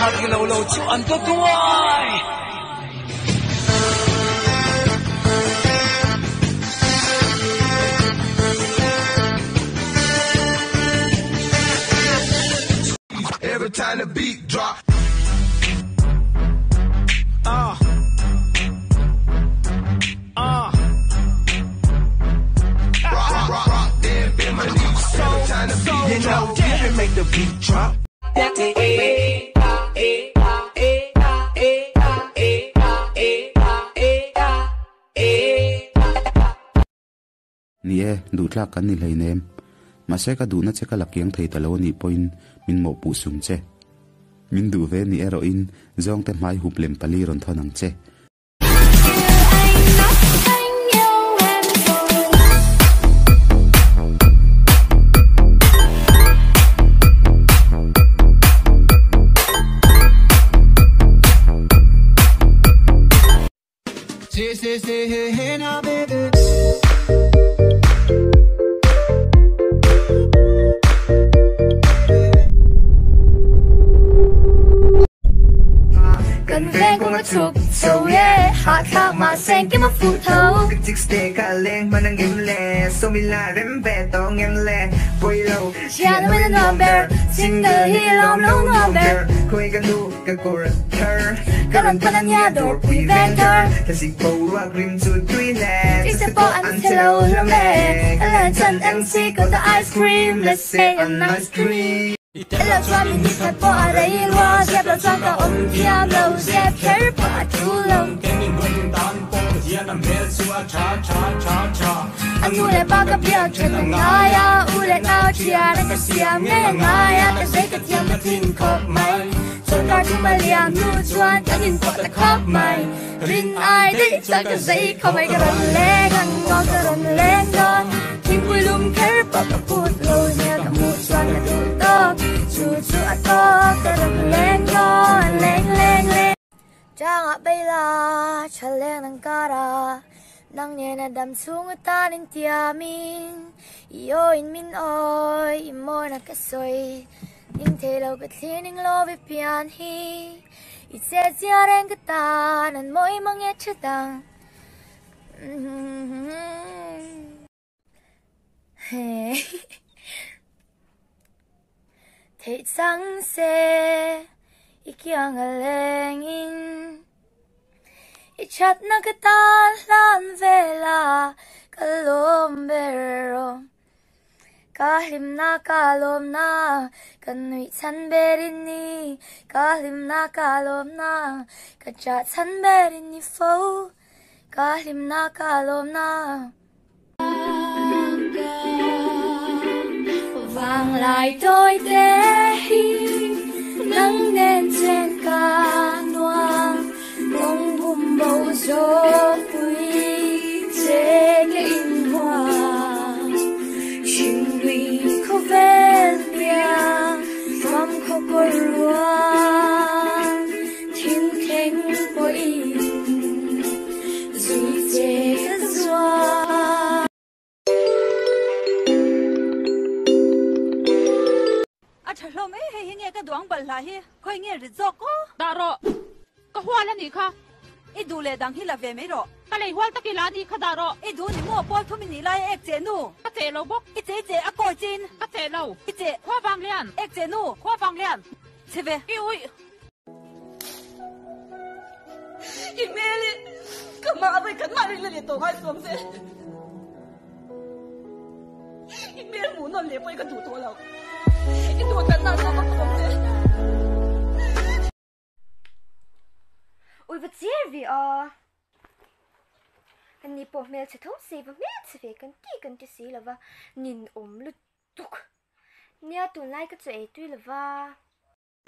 Kha ti lo lo chu an to tuai. Every time the beat drop. Rock, rock, rock, then bend my knees. Every time the beat You know, drop. you can make the beat drop. Ni e, duh tlak kan ni hleinem. Mahse ka duhna che ka la kiang thei ta lo a nih pawhin min mawhpuh sum che. Min duh ve ni erawhin zawngte hmai hup lem pali rawn thawn ang che. Kan veng kawng a chhuk chho e, hahthlak mahse engkim a fuh tho. Thian awm in a nuam ber, single hi lawm lo nuam ber. Ka rawn pan a nia dawrpui veng thar. Tise pawh an chhe lo hlawm e, ka lan chuan MC kawta ice cream, let's say an ice cream. Elo chuan min hi khat pawh a rei lua, zep lo chuan ka awm thiam lo, zep kher pawh a tul lo. A nu leh pa ka biak that a ngai a, u leh nau thian a ka siam ngei a ngai a, ka zei ka thiam ka thin khawp mai. Chawlhkar thum a liam hnu chuan kan inpawh ta khawp mai. Rin ai daih chuan ka zei khawp mai, ka rawn leng ang aw, ka rawn leng dawn. Thingpui lum kher pawh ka phut lo nia, ka hmuh chuan ka duh tawk, chu chu a tawk, ka rawn leng dawn, leng leng leng. Changah beila tha leng nang kara, nang nena dam chhung atan in tiamin, i awiin min awi, i mawina ka sawi, ning thei lo ka thlir ning lo vi pian hi, i che zia reng ka tan an mawi mang e tha dang. Theih chang se i kiang a lengin i thatna ka tan hlan vela ka lawm ber rawh. Ka hlimna ka lawmna ka nuih chhan ber i ni, ka hlimna ka lawmna ka chah chhan ber i ni fo, ka hlimna ka lawmna. Vang lai tawi te hi nang nen chen ka nuam, kawng bum bo zawk pui che ka inhuam. Chhingui khawvel piang fam khaw kawr ruang, thim thleng pawhin zui che ka zuam. A tha hlawm e, hei hi nge ka duang balh hlah hi, khawi nge rit zawk aw. Dah rawh, ka hual a nih kha. I duh leh dang hi la ve mai rawh. Ka lei hual tak ila a nih kha dah rawh. I duh ni maw pawl thum i nih lai a ek che nu. Ka cheh lo bawk. I che i che a kawi chin. Ka cheh lo. I che. Khua vang lian. Ek che nu. Khua vang lian. Chhe ve. I uih. I hmel hi ka mah vawi khat mah ring la leh tawh ngai suam che. I hmel hmuh nawn leh pawh hi ka duh tawh lo. I duh tlanna zawk ka pawm che. Ui va chir ve a. Kan ni pawh hmelchhe tho se va hmelchhe ve kan ti kan ti si lova ninawm lutuk. Nia tunlai ka chaw ei tui lova.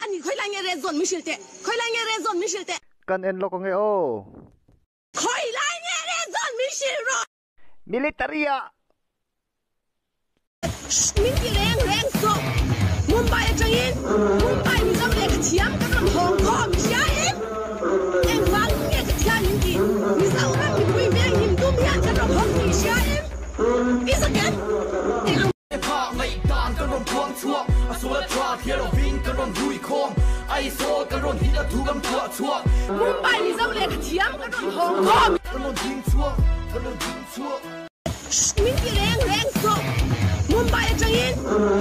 Ani khawi lai nge red zone min hrilh teh? Khawi lai nge red zone min hrilh teh? Kan en lawk ange aw. Khawi lai nge red zone min hrilh rawh? Military ah. Shh min ti reng reng suh. Mumbai atangin Mumbai Mizo lehkha thiam kan rawn hawng khawm hiain engvang nge ka thiam min ti? Mizoram mipui veng him tum hian kan rawn hawng tih hriain i zaken eng ang Phak ngaih dan kan rawn phuang chhuak, a sual a tha thliar lovin kan rawn hui khawm. Aizawl kan rawn hit a thu kan phuah chhuak. Mumbai Mizo lehkha thiam kan rawn hawng khawm. Kan rawn ding chhuak, kan rawn ding chhuak. Min ti reng reng suh. Mumbai atangin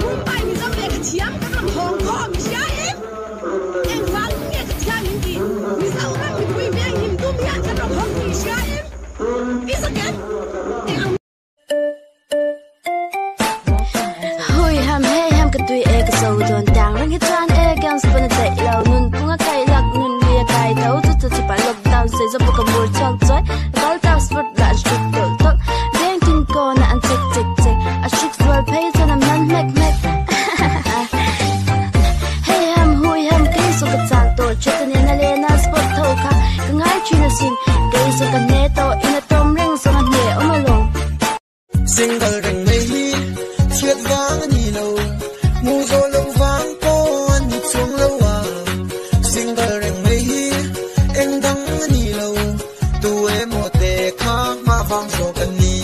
Mumbai Mizo lehkha thiam kan rawn hawng khawm hria em? Engvang nge ka thiam in tih? Mizoram mipui veng him tum hian kan rawn hawng tih hria em? I zaken eng ang. Hui ham hei ham ka tui e ka zo dawn tang reng hi chuan e gangs pawn a daih lo nun phung a kai lak nun lui a kai tho chu chu chu pa lockdown sei zo pawh ka mur chhuak chawi ka kal tak sport lah an hruk tawlh tawlh veng tin kawn ah an chek chek chek a hruk zual phei chuan a man hmek hmek Hei ham hui ham kei zawng ka chak tawh theta nena lena sport tho kha ka ngai thin asin kei zawng ka hne tawh in a tawm reng zawng a hne awm alawm. Single reng mai hi chhiat vang a ni lo, hmu zawh loh vang pawh a ni chuang lo a. Single reng mai hi eng dang a ni lo, tu emaw te kha hma vang zawk a ni.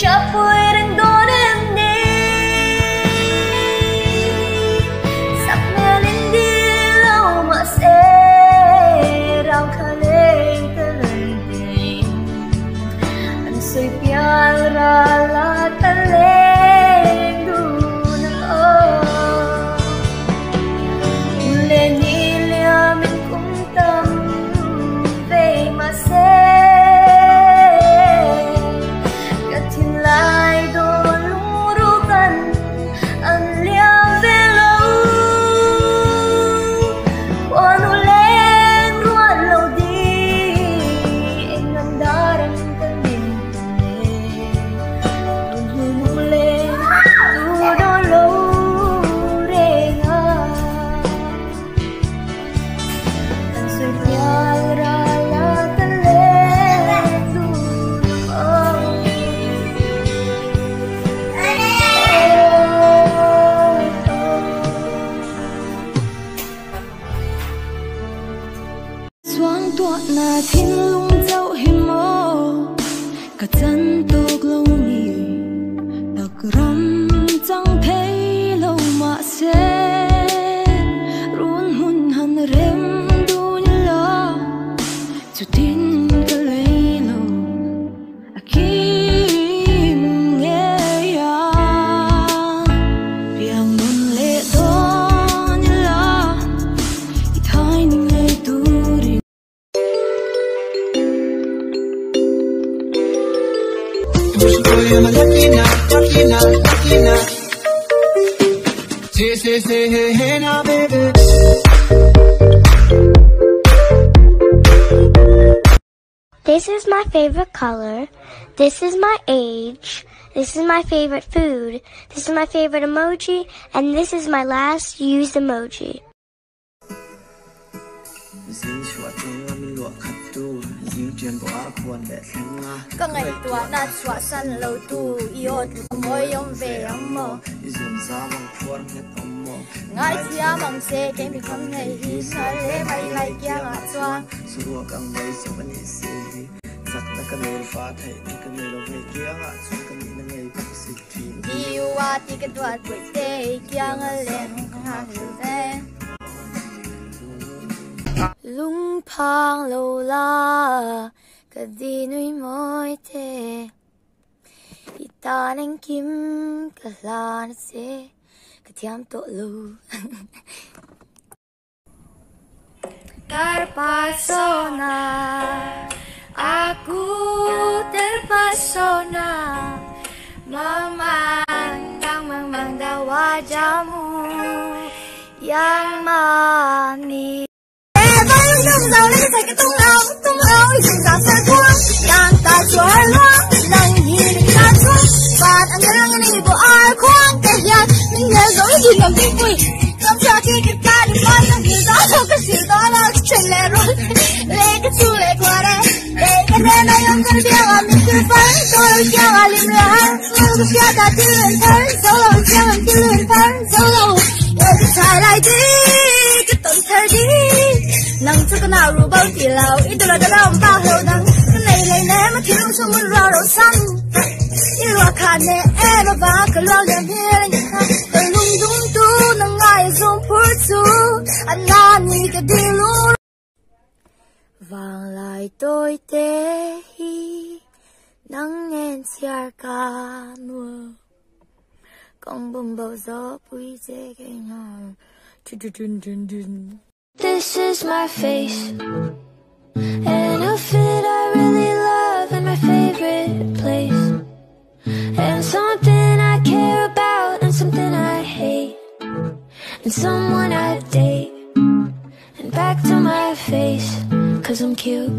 Ṭahpui reng dawn em ni? Sakhmel in dil lo mahse rang kha leng ta leng thei. An sawi pial ral a ta leng dun ang aw. Hun leh ni liam in kum tam vei mahse ka thinlai dawn lungrukan an liam ve lo. Khuanu leng rual lo di eng an dar ang kan min tum e. Tun hnu lung leng tu dawn lo reng a. An sawi pial ral a ta leng dun ang aw. Suangtuahna thinlung chauh hi maw ka chan tawk lo ni tak ram chang thei lo mahse run hmun han rem dun ila chutin ka lei lo a kim ngei a piang nun leh dawn ila i thai ni ngei turin. I'm lucky now, lucky now, lucky now. Say, say, say, hey, hey now, baby. This is my favorite color. This is my age. This is my favorite food. This is my favorite emoji. And this is my last used emoji. Zing chhuah teng a min luah khat tu, zing tian pawh a khuan leh thleng a. Ka ngaihtuahna chhuah san lo tu, i aw tluk a mawi awm ve ang maw? I zun zam ang phuar nghet awm maw? Ngaithiam ang che, kei mi kham nei hi hnar hle mai lai kiangah chuan. Saruak ang mai chauh a nih si hi, chakna ka nei lo fa theihna ka nei lo vei kiangah chuan ka nihna ngei bawk si thin. Diu a ti ka duat buih te, kiang a leng ka nghak hlel ve. Lungphang lo la ka di nui mawi te, i tan engkim ka hlan a che, ka thiam tawh lo. Terpesona, aku terpesona memandang memandang wajahmu yang manis. Vang lai tôi te hi nang nen chhiar ka nuam kawng bum bo zo pui che kei nghal This is my face, an outfit I really love, and my favorite place, and something I care about, and something I hate, and someone I date, and back to my face, because I'm cute,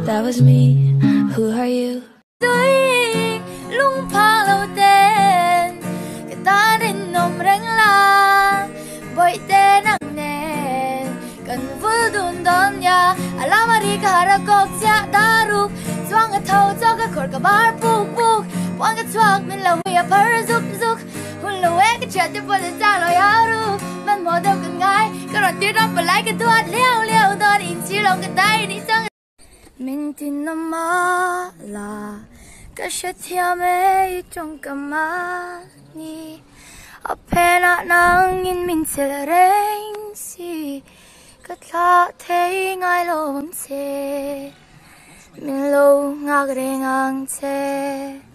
that was me, who are you? Tui lungphang lo ten ka tan rinawm reng la bawih te nang nen kan vul dun dawn nia a lama ri ka har a kawk chiah daruk chuang ka tho chaw ka khawr ka bar puk puk puan ka chhuak min lo hui a phar zuk zuk hun lo e ka thian te pawh len chang lo ya ruk hmanhmawh deuh kan ngai ka rawn tir dawn palai ka duat liau liau dawn inchhir lo ka dai ni chang. Min tin a mala Ka hrethiam e i tawngkam a ni. A phenah nangin min chelh reng si. Ka thlah thei ngai lo ang che. Min lo nghak reng ang che.